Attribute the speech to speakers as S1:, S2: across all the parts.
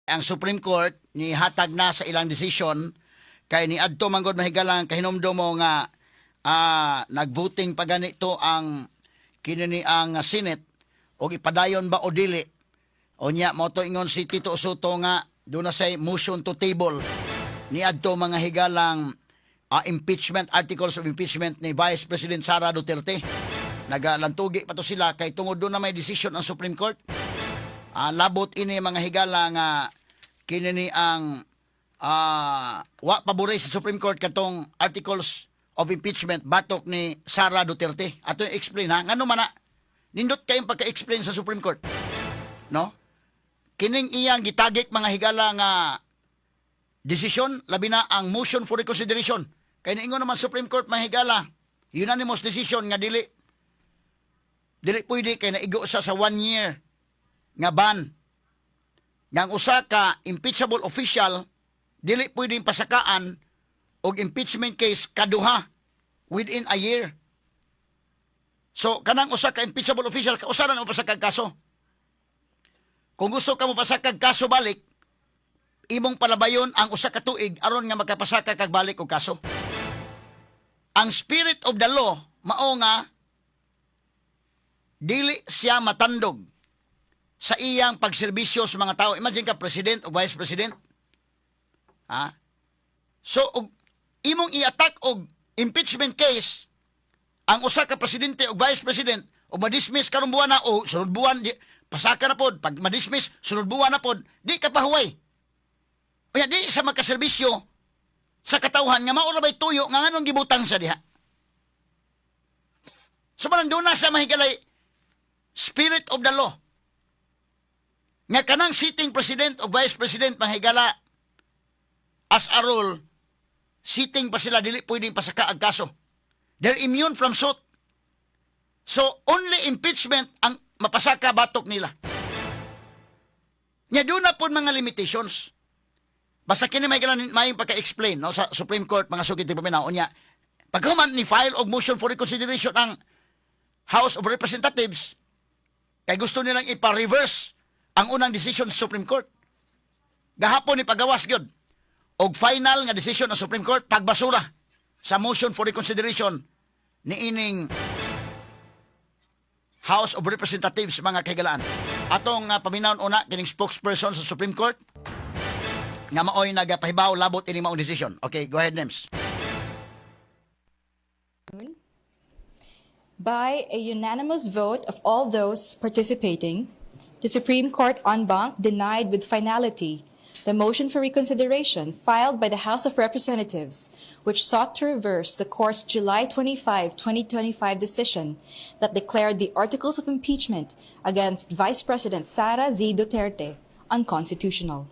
S1: Ang Supreme Court ni hatag na sa ilang decision kay ni adto manggod, mahigalang, kahinumdom mo nga nagvoting pa ganito ang kini ni ang Senate og ipadayon ba o dili. Unya mo to ingon si Tito Sotto nga duna say motion to table ni adto, mga higalang, impeachment, articles of impeachment ni Vice President Sara Duterte. Nagalantugi pa to sila kay tungod duna may decision ang Supreme Court. Labot ini, mga higala, nga kini ni ang wa pabore sa Supreme Court katong articles of impeachment batok ni Sara Duterte. Ato explain ha, ngano man na nindot kayong pagka-explain sa Supreme Court. No? Kining iyang gitagik, mga higala, nga desisyon, labi na ang motion for reconsideration. Kay niingon naman Supreme Court, mga higala, unanimous decision nga dili dili pwede kay naigo siya sa one year nga ban. Nga ang usa ka impeachable official dili pwedeng pasakaan og impeachment case kaduha within a year. So kanang usa ka impeachable official, kausa na mo pasakag kaso. Kung gusto ka mo pasakag kaso balik, imong palabayon ang usa ka tuig aron nga makapasaka kag balik og kaso. Ang spirit of the law mao nga dili siya matandog sa iyang pagserbisyo sa mga tao. Imagine ka, president o vice president. Ha? So, og imong i-attack og impeachment case ang usa ka presidente o vice president o ma-dismiss karong buwan na o sunod buwan di, pasaka na pod. Pag ma-dismiss sunod buwan na pod, di ka pahuway. Kaya di sa makaserbisyo sa katawhan nga mao ra bay tuyo nga nganong gibutang siya diha. So man duna sa mahigalay spirit of the law nga kanang sitting president o vice president, mahigala, as a rule, sitting pa sila, dili pwedeng pasaka ang kaso. They're immune from suit. So only impeachment ang mapasaka batok nila. Nya duna pod mga limitations. Basta kini may kailangan may pagka-explain, no, sa Supreme Court, mga sugit paminaw. Unya paghuman ni file og motion for reconsideration ang House of Representatives kay gusto nilang ipa-reverse ang unang decision sa Supreme Court. Gahapon ni pagawas gyud og final nga decision ng Supreme Court, pagbasura sa motion for reconsideration ni ining House of Representatives, mga kahigalaan. Atong paminawon una kining spokesperson sa Supreme Court nga maoy nagapahibaw labot ini maong decision. Okay, go ahead, Nems.
S2: By a unanimous vote of all those participating, the Supreme Court en banc denied with finality the motion for reconsideration filed by the House of Representatives, which sought to reverse the court's July 25, 2025 decision that declared the articles of impeachment against Vice President Sara Z. Duterte unconstitutional.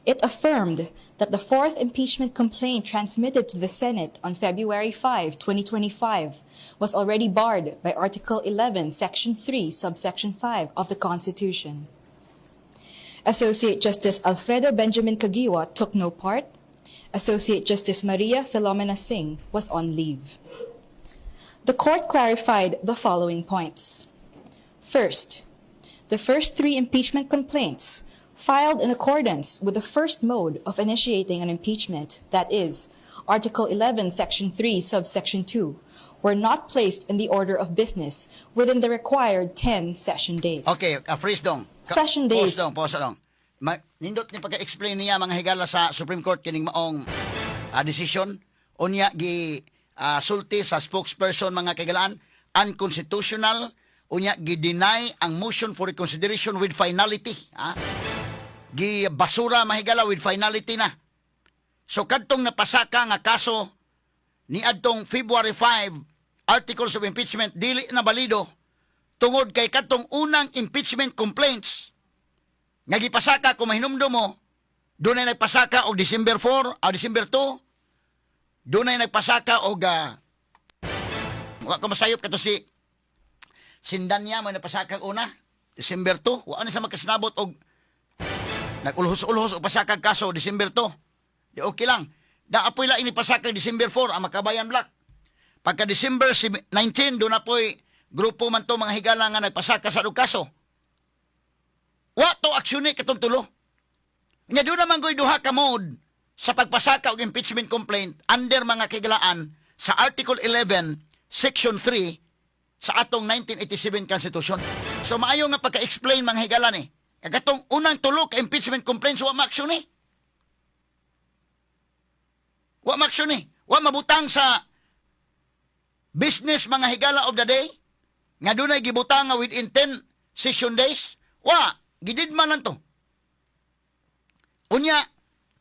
S2: It affirmed that the fourth impeachment complaint transmitted to the Senate on February 5, 2025 was already barred by Article 11, Section 3, Subsection 5 of the Constitution. Associate Justice Alfredo Benjamin Caguioa took no part. Associate Justice Maria Filomena Singh was on leave. The court clarified the following points. First, the first three impeachment complaints filed in accordance with the first mode of initiating an impeachment, that is, Article 11, Section 3, Subsection 2, were not placed in the order of business within the required 10 session days.
S1: Okay, freeze dong.
S2: Session days.
S1: Pause dong, pause dong. Nindot ni pagka-explain niya, mga higala, sa Supreme Court kining maong decision. Unya gi sulti sa spokesperson, mga kahigalaan, unconstitutional. Unya gi-deny ang motion for reconsideration with finality. Ha? Gi basura, mahigala, with finality na. So kadtong napasaka nga kaso ni adtong February 5, articles of impeachment dili na balido tungod kay kadtong unang impeachment complaints nga gipasaka, kung mahinumdum mo, dunay nagpasaka og December 4 o December 2, dunay nagpasaka og wa ko masayop kato si Cendaña mo napasaka una December 2. Wa na sa magkasinabot og nag-ulhos-ulhos og pasakag kaso December 2, di okay lang. Da apoy lain ni pasakag December 4 ang Makabayan Bloc. Pagka December 19, duna po'y grupo man to, mga higala, nga nagpasaka sa kaso. Wa to aksyon ni katong tulo. Nga doon naman ko'y duha ka mode sa pagpasaka og impeachment complaint under, mga kahigalaan, sa Article 11, Section 3 sa atong 1987 Constitution. So maayo nga pagka-explain, mga higala, ni. Katong unang tulo ka impeachment complaints, wa ma-action ni. Wa ma-action ni. Wa mabutang sa business, mga higala, of the day nga dunay gibutang nga within 10 session days. Wa gididma lang to. Unya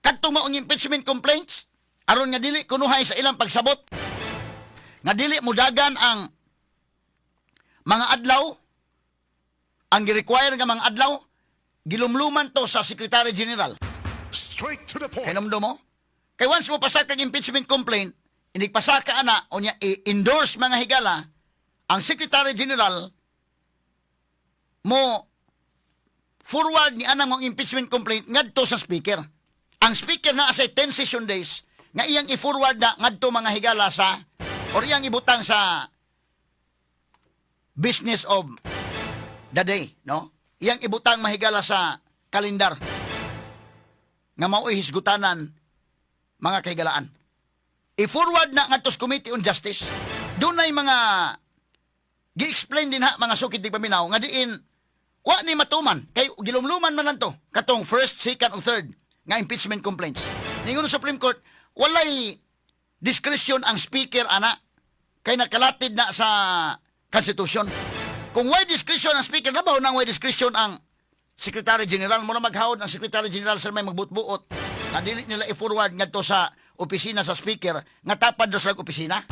S1: kadtong maong impeachment complaints, aron nga dili kunuhay sa ilang pagsabot nga dili mudagan ang mga adlaw, ang gi-require nga mga adlaw, gilumluman to sa Secretary General.
S3: Straight to the point.
S1: Kay mo? Kay once mo pasaka ang impeachment complaint, inigpasaka ana, unya i-endorse, mga higala, ang Secretary General mo forward ni anang mong impeachment complaint ngadto sa Speaker. Ang Speaker na sa 10 session days nga iyang i-forward na ngadto, mga higala, sa or iyang ibutang sa business of the day, no? Iyang ibutang, mahigala, sa kalendar nga mao'y hisgutanan, mga kahigalaan. I-forward na ngadto sa Committee on Justice. Dunay mga gi-explain din ha, mga sukid tigpaminaw, nga diin wa ni matuman kay gilumluman man lang to katong first, second o third nga impeachment complaints. Ningon sa Supreme Court, walay discretion ang Speaker ana kay nakalatid na sa Constitution. Kung way discretion ang Speaker, labaw nang way discretion ang Secretary General. Mo na maghawod ang Secretary General sa may magbutbuot na dili nila i-forward ngadto sa opisina sa Speaker nga tapad na sa opisina.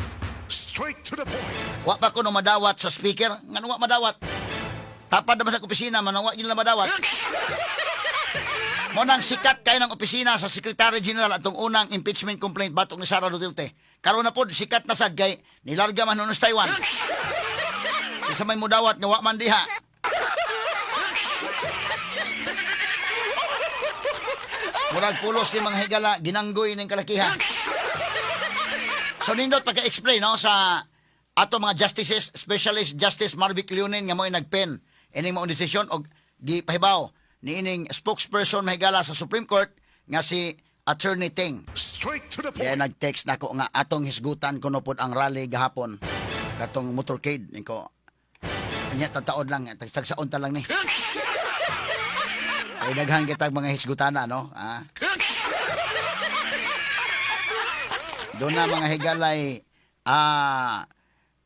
S3: Straight to the point.
S1: Wa pa ko no madawat sa Speaker. Ngano wa madawat? Tapad naman sa opisina, manawa nila madawat. Mo nang sikat kay ng opisina sa Secretary General atong unang impeachment complaint batok ni Sara Duterte. Karon na pod sikat na sad kay nilarga man sa Taiwan. Isa may mudawat nga wa man diha. Murag pulos ni mga higala, ginanggoy ning kalakihan. So nindot pagka-explain, no, sa ato mga justices, specialist Justice Marvic Leonen nga mo'y nagpen ining maong desisyon og gipahibaw ni ining spokesperson, mahigala, sa Supreme Court nga si Attorney Ting.
S3: Straight to the
S1: Kaya
S3: point.
S1: nag-text nako nga atong hisgutan kuno pod ang rally gahapon katong motorcade niko. Anya tataod lang, tagsaon ta lang ni. Kay daghan kitag mga hisgutana, no? Ah. Doon na, mga higalay,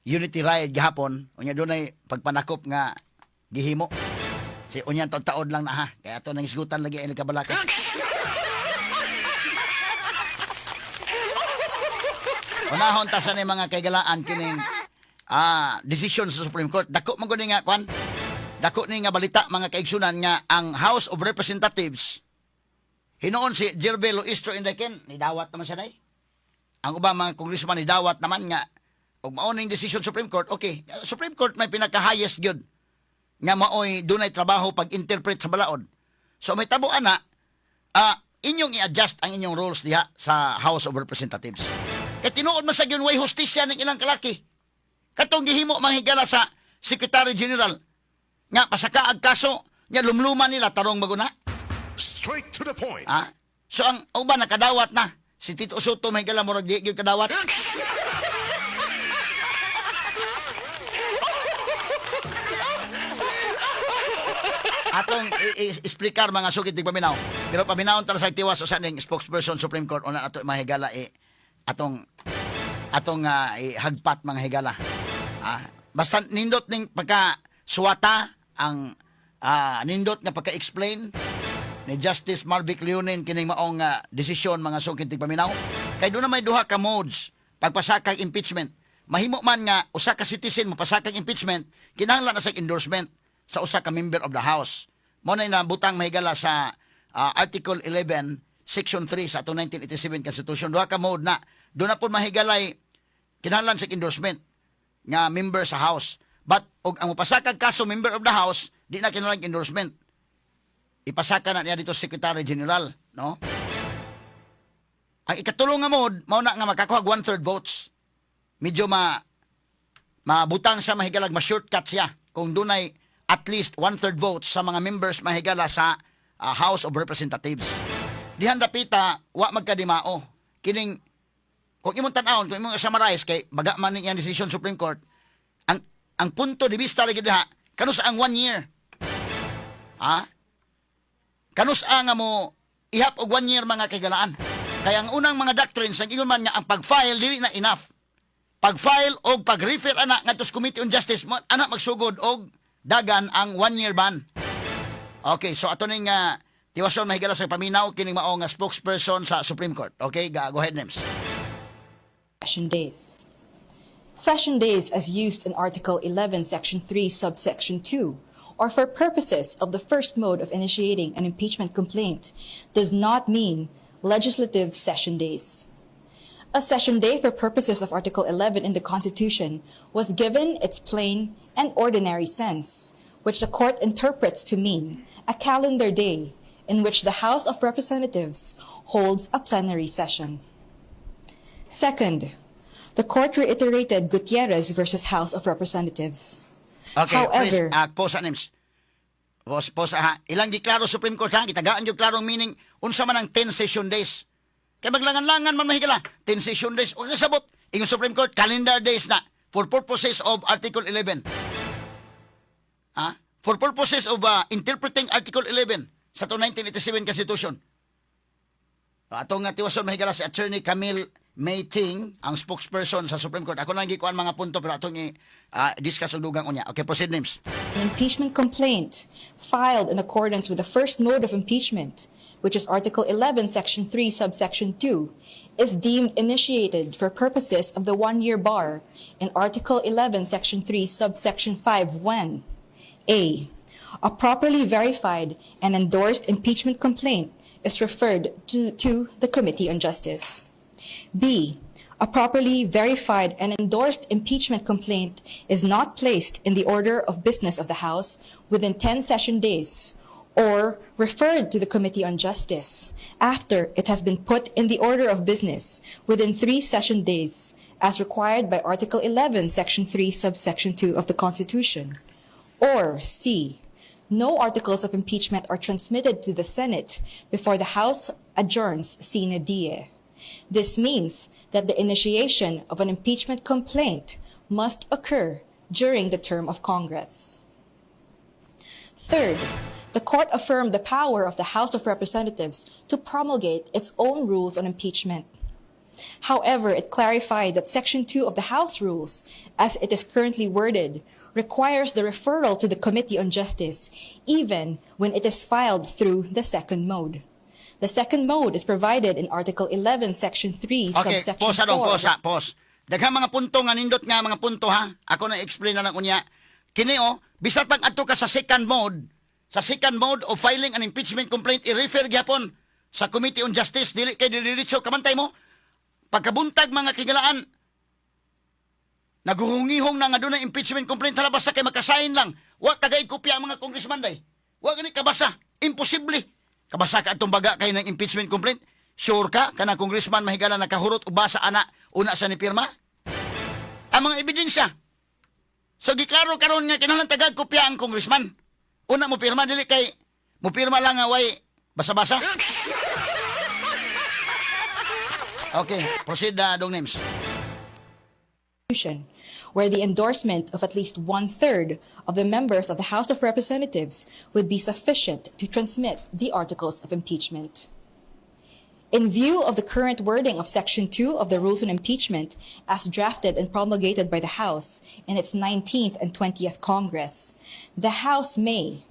S1: unity ride gahapon, unya dunay pagpanakop nga gihimo. Si unya taod lang na ha. Kaya ato nang hisgutan lagi ay nagkabalaka. Unahon ta sa ni, mga kaigalaan, kining decision sa Supreme Court. Dako man gud ni nga kwan. Dako ni nga balita, mga kaigsunan, nga ang House of Representatives, hinuon si Jervell Luistro Indaken, nidawat naman siya day. Ang ubang mga congressman nidawat naman nga og mao ning decision Supreme Court, okay. Supreme Court may pinaka-highest gyud nga maoy dunay trabaho pag-interpret sa balaod. So may tabo ana, inyong i-adjust ang inyong roles diha sa House of Representatives. Kay tinuod man sa gyud way hustisya ng ilang kalaki. Katong gihimo, mga higala, sa Secretary General nga pasaka ag kaso nga lumluman nila tarong maguna.
S3: Straight to the point.
S1: Ah? So ang uban nakadawat na. Si Tito Sotto, may higala, murag di gyud kadawat. Atong explicar, mga sukit tigpaminaw. Pero paminawon tala sa tiwas usa ning spokesperson Supreme Court una ato mahigala atong atong hagpat, mga higala. Basta nindot ning pagka suwata ang nindot nga pagka-explain ni Justice Marvic Leonen kining maong desisyon, mga sukit tigpaminaw. Kay doon na may duha ka modes pagpasakag impeachment. Mahimo man nga usa ka citizen mopasakag impeachment, kinahanglan na sa endorsement sa usa ka member of the House. Mo na nabutang, mahigala, sa Article 11 Section 3 sa atong 1987 Constitution. Duha ka mode na. Doon na po, mahigalay, kinahanglan sa endorsement nga member sa House. But og ang mopasakag kaso member of the House, di na kinahanglan endorsement. Ipasaka na niya dito sa Secretary General, no? Ang ikatulong nga mode, mao na nga makakuha og one-third votes. Medyo mabutang sa, mahigalag, ma-shortcut siya kung dunay at least one-third votes sa mga members, mahigala, sa House of Representatives. Dihan dapita wa magkadimao. Kining kung imong tan-awon, kung imong summarize kay baga man ni iyang decision Supreme Court, ang punto de vista lagi diha kanus ang one year. Ha? Kanus nga mo ihap og one year, mga kaigalaan? Kaya ang unang mga doctrines ang ingon man nga ang pag-file dili na enough. Pag-file og pag-refer ana ngadto sa Committee on Justice mo ana magsugod og dagan ang one year ban. Okay, so ato ning tiwason, mahigala, sa paminaw kining mao nga spokesperson sa Supreme Court. Okay, go ahead, Nems.
S2: Session days. Session days as used in Article 11, Section 3, Subsection 2, or for purposes of the first mode of initiating an impeachment complaint, does not mean legislative session days. A session day for purposes of Article 11 in the Constitution was given its plain and ordinary sense, which the court interprets to mean a calendar day in which the House of Representatives holds a plenary session. Second, the court reiterated Gutierrez versus House of Representatives.
S1: Okay,
S2: However,
S1: please, pause, Nems. Pause, pause, ha. Ilang giklaro Supreme Court, ha? Gitagaan yung klarong meaning unsa man ang 10 session days. Kay maglangan-langan man, mahigala. 10 session days. O kasabot, ingon Supreme Court, calendar days na for purposes of Article 11. Ha? For purposes of interpreting Article 11 sa to 1987 Constitution. Ato nga tiwason, mahigala, si Attorney Camille May Ting, ang spokesperson sa Supreme Court. Ako lang gikuan mga punto pero atong i-discuss og dugang unya. Okay, proceed, Nems.
S2: An impeachment complaint filed in accordance with the first mode of impeachment, which is Article 11, Section 3, Subsection 2, is deemed initiated for purposes of the one-year bar in Article 11, Section 3, Subsection 5 when A. A properly verified and endorsed impeachment complaint is referred to the Committee on Justice. B. A properly verified and endorsed impeachment complaint is not placed in the order of business of the House within 10 session days or referred to the Committee on Justice after it has been put in the order of business within 3 session days as required by Article 11, Section 3, Subsection 2 of the Constitution. Or C. No articles of impeachment are transmitted to the Senate before the House adjourns sine die. This means that the initiation of an impeachment complaint must occur during the term of Congress. Third, the court affirmed the power of the House of Representatives to promulgate its own rules on impeachment. However, it clarified that Section 2 of the House rules, as it is currently worded, requires the referral to the Committee on Justice, even when it is filed through the second mode. The second mode is provided in Article 11, Section 3,
S1: Okay,
S2: Subsection
S1: pause dong,
S2: 4.
S1: pause, pause. Daghang mga punto nga nindot nga mga punto, ha. Ako na explain na lang unya. Kini oh, bisan pag adto ka sa second mode of filing an impeachment complaint, i-refer gyapon sa Committee on Justice, dili kay diretso kamantay mo. Pagkabuntag, mga kigalaan, naguhungihong na nga doon ang impeachment complaint hala basta kay makasign lang. Wa tagay kopya ang mga congressman day. Wa gani kabasa. Imposible. Kabasa ka atong baga kay ng impeachment complaint. Sure ka kanang congressman, mahigala, nakahurot o basa ana una sa ni pirma? Ang mga ebidensya. So giklaro karon nga kinahanglan tagag kopya ang congressman. Una mo pirma, dili kay mo pirma lang nga way basa-basa. Okay, proceed, Dong Names.
S2: Where the endorsement of at least one third of the members of the House of Representatives would be sufficient to transmit the articles of impeachment. In view of the current wording of Section 2 of the Rules on Impeachment as drafted and promulgated by the House in its 19th and 20th Congress, the House may,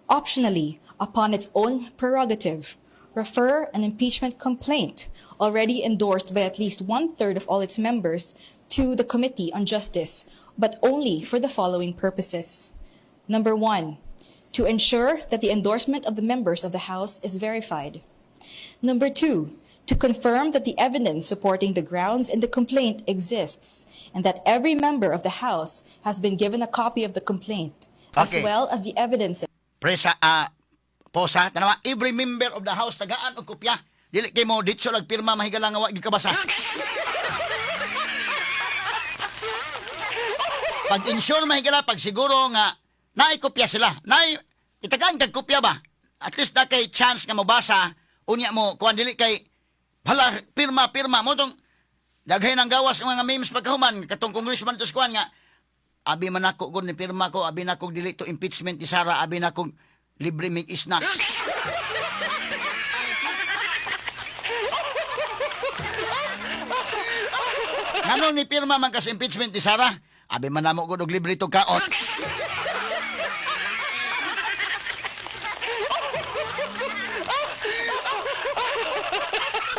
S2: optionally, upon its own prerogative, refer an impeachment complaint already endorsed by at least one third of all its members to the Committee on Justice, but only for the following purposes. Number one, to ensure that the endorsement of the members of the House is verified. Number two, to confirm that the evidence supporting the grounds in the complaint exists and that every member of the House has been given a copy of the complaint, as well as the evidence
S1: Presa, posa, tanawa, every member of the House tagaan og kopya. Dili kay mo ditso lag pirma, mahigala, nga wa gyud kabasa. Pag ensure, mahigala, pag siguro nga naay kopya sila. Naay itagaan kag kopya ba? At least na kay chance nga mabasa. Unya mo kuan, dili kay hala, pirma pirma mo tong daghay ng gawas ng mga memes pagkahuman katong congressman to kuan nga abi man ako gud ni pirma ko, abi na kog dili to impeachment ni Sara, abi na kog libre mig snacks. Ngano ni pirma man kas impeachment ni Sara? Abi man namo gud og libre to kaon.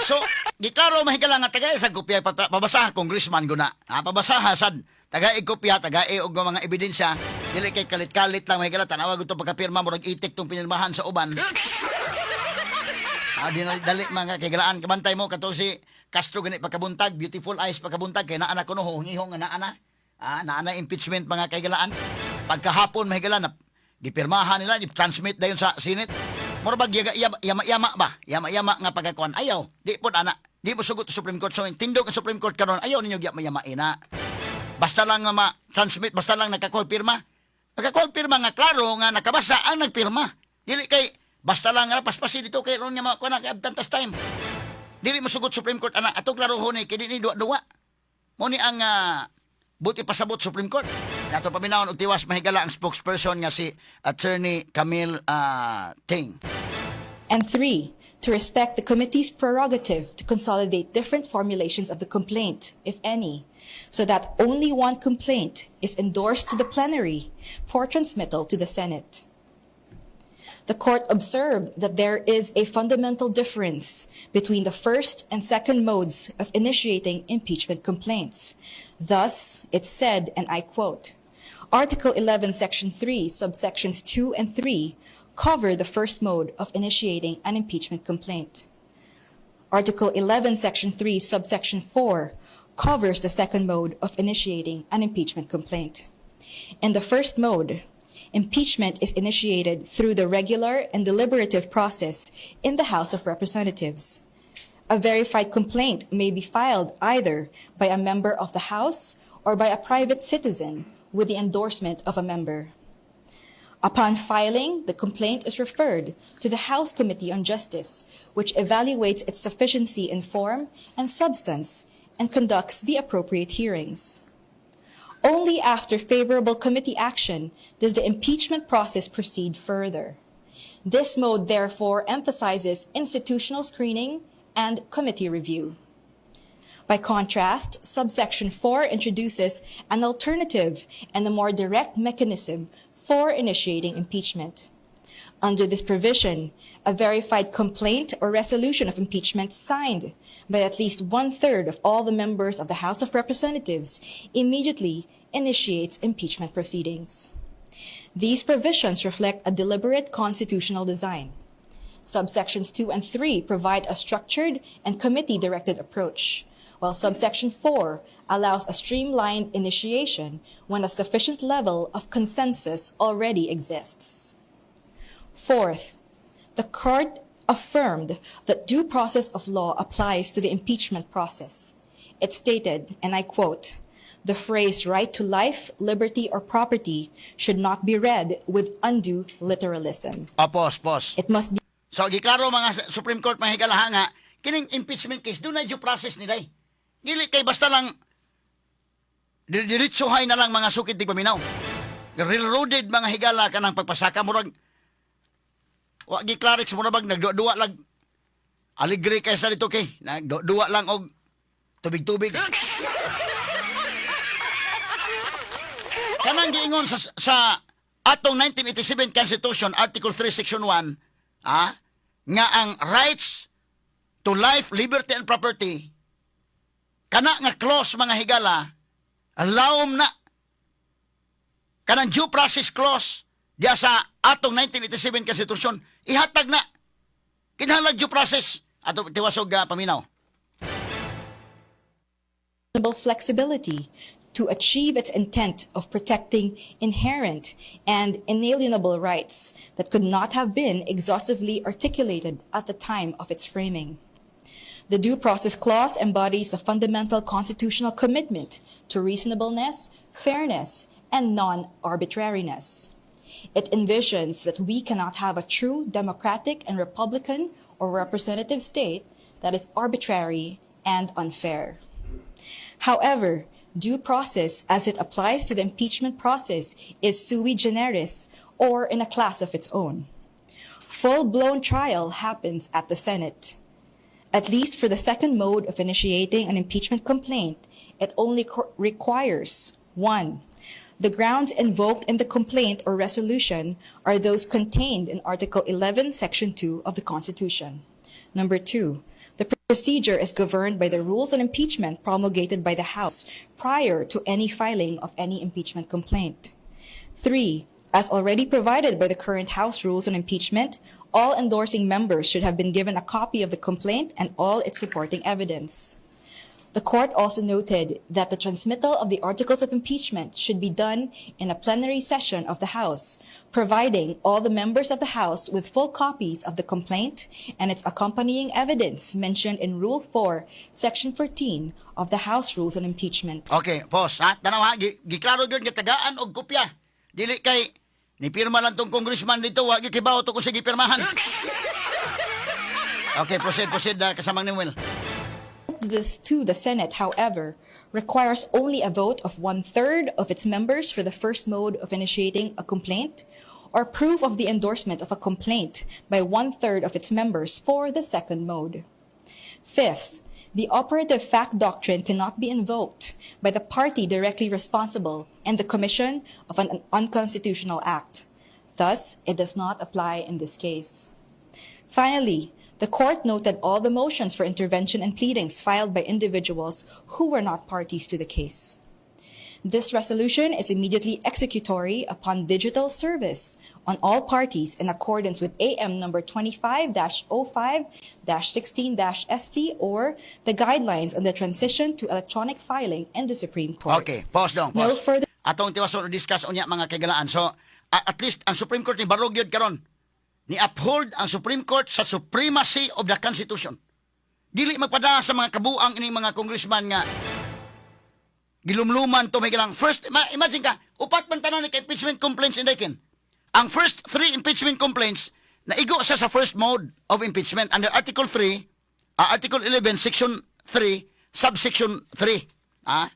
S1: So, giklaro, mahigala, nga tagay sa kopya pabasa, congressman guna. Ha, pabasa sad. Tagay kopya, tagay og mga ebidensya. Dili kay kalit-kalit lang, mahigala, tanawa gud to pagkapirma, murag itik tong pinirmahan sa uban. Ah, di na dali, mga kaigalaan, kabantay mo kato si Castro gani pagkabuntag, beautiful eyes pagkabuntag kay naa na kuno hungihong nga naa na. Ah, naa na impeachment, mga kaigalaan. Pagkahapon, mahigala, na gipirmahan nila, i-transmit dayon sa Senate. Mura bag yaga, yama, yama, yama ba? Yama yama nga pagkakuan. Ayaw, di pod ana. Di mo sugot sa Supreme Court. So tindog ang Supreme Court karon, ayaw ninyo gyama yama ina. Basta lang nga ma-transmit, basta lang nakakuha pirma. Nakakuha pirma nga klaro nga nakabasa ang nagpirma. Dili kay basta lang nga paspasi dito kay ron nga makuha na kay abtan tas time. Dili mo sugot Supreme Court ana. Ato klarohon ni kini ni duwa-duwa. Mo ni ang buti pasabot Supreme Court. Nato paminawon og tiwas, mahigala, ang spokesperson nga si Attorney Camille Ting.
S2: And three, to respect the committee's prerogative to consolidate different formulations of the complaint, if any, so that only one complaint is endorsed to the plenary for transmittal to the Senate. The court observed that there is a fundamental difference between the first and second modes of initiating impeachment complaints. Thus, it said, and I quote, "Article 11, Section 3, subsections 2 and 3 cover the first mode of initiating an impeachment complaint. Article 11, Section 3, subsection 4 covers the second mode of initiating an impeachment complaint. In the first mode, impeachment is initiated through the regular and deliberative process in the House of Representatives. A verified complaint may be filed either by a member of the House or by a private citizen with the endorsement of a member. Upon filing, the complaint is referred to the House Committee on Justice, which evaluates its sufficiency in form and substance and conducts the appropriate hearings. Only after favorable committee action does the impeachment process proceed further. This mode therefore emphasizes institutional screening and committee review. By contrast, subsection 4 introduces an alternative and a more direct mechanism for initiating impeachment. Under this provision, a verified complaint or resolution of impeachment signed by at least one third of all the members of the House of Representatives immediately initiates impeachment proceedings. These provisions reflect a deliberate constitutional design. Subsections 2 and 3 provide a structured and committee directed approach, while subsection 4 allows a streamlined initiation when a sufficient level of consensus already exists. Fourth, the court affirmed that due process of law applies to the impeachment process. It stated, and I quote, "The phrase right to life, liberty, or property should not be read with undue literalism."
S1: Ah, pause, pause.
S2: It must be
S1: So, giklaro mga Supreme Court, mga higala, nga kining impeachment case dunay due process ni day. Dili kay basta lang diretsohay na lang, mga sukit di paminaw. Railroaded, mga higala, kanang pagpasaka, murag wa giklarex, murag bag nagduwa lang aligre kay sa dito kay nagduwa lang og tubig-tubig. Kanang giingon sa atong 1987 Constitution, Article 3, Section 1, nga ang rights to life, liberty and property, kana nga clause, mga higala, lawom na. Kanang due process clause diya sa atong 1987 Constitution, ihatag na. Kinahanglan due process. Ato tiwasog paminaw.
S2: Flexibility to achieve its intent of protecting inherent and inalienable rights that could not have been exhaustively articulated at the time of its framing. The Due Process Clause embodies a fundamental constitutional commitment to reasonableness, fairness, and non arbitrariness. It envisions that we cannot have a true democratic and republican or representative state that is arbitrary and unfair. However, due process as it applies to the impeachment process is sui generis, or in a class of its own. Full blown trial happens at the Senate. At least for the second mode of initiating an impeachment complaint, it only requires 1. The grounds invoked in the complaint or resolution are those contained in Article 11, Section 2 of the Constitution. Number 2, the procedure is governed by the rules on impeachment promulgated by the House prior to any filing of any impeachment complaint. 3. As already provided by the current House rules on impeachment, all endorsing members should have been given a copy of the complaint and all its supporting evidence. The court also noted that the transmittal of the articles of impeachment should be done in a plenary session of the House, providing all the members of the House with full copies of the complaint and its accompanying evidence mentioned in Rule 4, Section 14 of the House Rules on Impeachment.
S1: Okay, pause. Ha? Tanaw ha, giklaro gyud nga tagaan og kopya. Dili kay ni pirma lang tong congressman dito, wa gyud kibaw to kung sige pirmahan. Okay, proceed, proceed, kasamang Nemuel.
S2: This to the Senate, however, requires only a vote of 1/3 of its members for the first mode of initiating a complaint, or proof of the endorsement of a complaint by 1/3 of its members for the second mode. Fifth, the operative fact doctrine cannot be invoked by the party directly responsible in the commission of an unconstitutional act. Thus, it does not apply in this case. Finally, the court noted all the motions for intervention and pleadings filed by individuals who were not parties to the case. This resolution is immediately executory upon digital service on all parties in accordance with AM number 25-05-16-SC, or the guidelines on the transition to electronic filing in the Supreme Court.
S1: Okay, pause dong,
S2: No
S1: pause.
S2: Further
S1: Atong tiwason discuss unya, mga kaigalaan. So, at least ang Supreme Court ni barog gyud karon. Ni uphold ang Supreme Court sa supremacy of the Constitution. Dili magpada sa mga kabuang ining mga congressman nga gilumluman to may galang. First, imagine ka, upat man tanan ni ka impeachment complaints in kin. Ang first three impeachment complaints, naigo siya sa first mode of impeachment under Article 3, Article 11, Section 3, Subsection 3. Ah?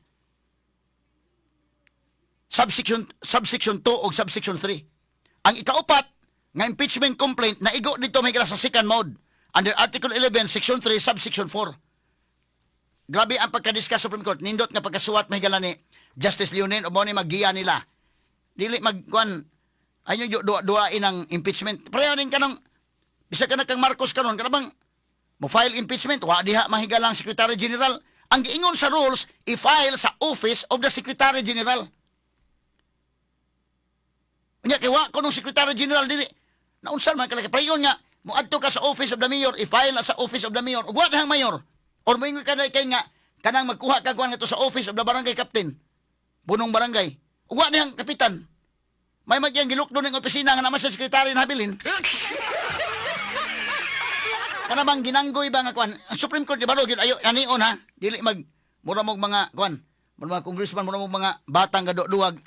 S1: Subsection 2 o subsection 3. Ang ikaupat nga impeachment complaint, naigo dito may sa second mode under Article 11, Section 3, Subsection 4. Grabe ang pagka-discuss Supreme Court. Nindot nga pagkasuwat may ni Justice Leonen o mo ni maggiya nila. Dili magkuan ayo duwa-duwain ang impeachment. Pareho din kanang bisa ka na kang Marcos karon, kana bang mo file impeachment, wa diha mahigalang Secretary General. Ang giingon sa rules, i-file sa Office of the Secretary General. Unya kay wa ko nung Secretary General dili. Naunsa man kalaki payon nga moadto ka sa Office of the Mayor, i-file na sa Office of the Mayor. Ug wa dihang mayor. Or moingon ka na kay nga kanang magkuha ka kuan ngadto sa Office of the Barangay Captain. Punong barangay. Ug wa dihang kapitan. May magyang gilukdo ning opisina nga naman sa sekretary na habilin. Kana bang ginanggoy ba nga kuan? Ang Supreme Court di ba gyud ayo anion ha. Dili mag mura mog mga kuan, mura mga congressman, mura mog mga batang gaduag.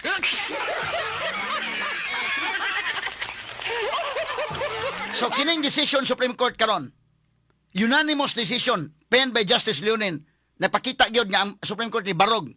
S1: So kining decision Supreme Court karon, unanimous decision penned by Justice Leonen, napakita gyud nga ang Supreme Court ni barog.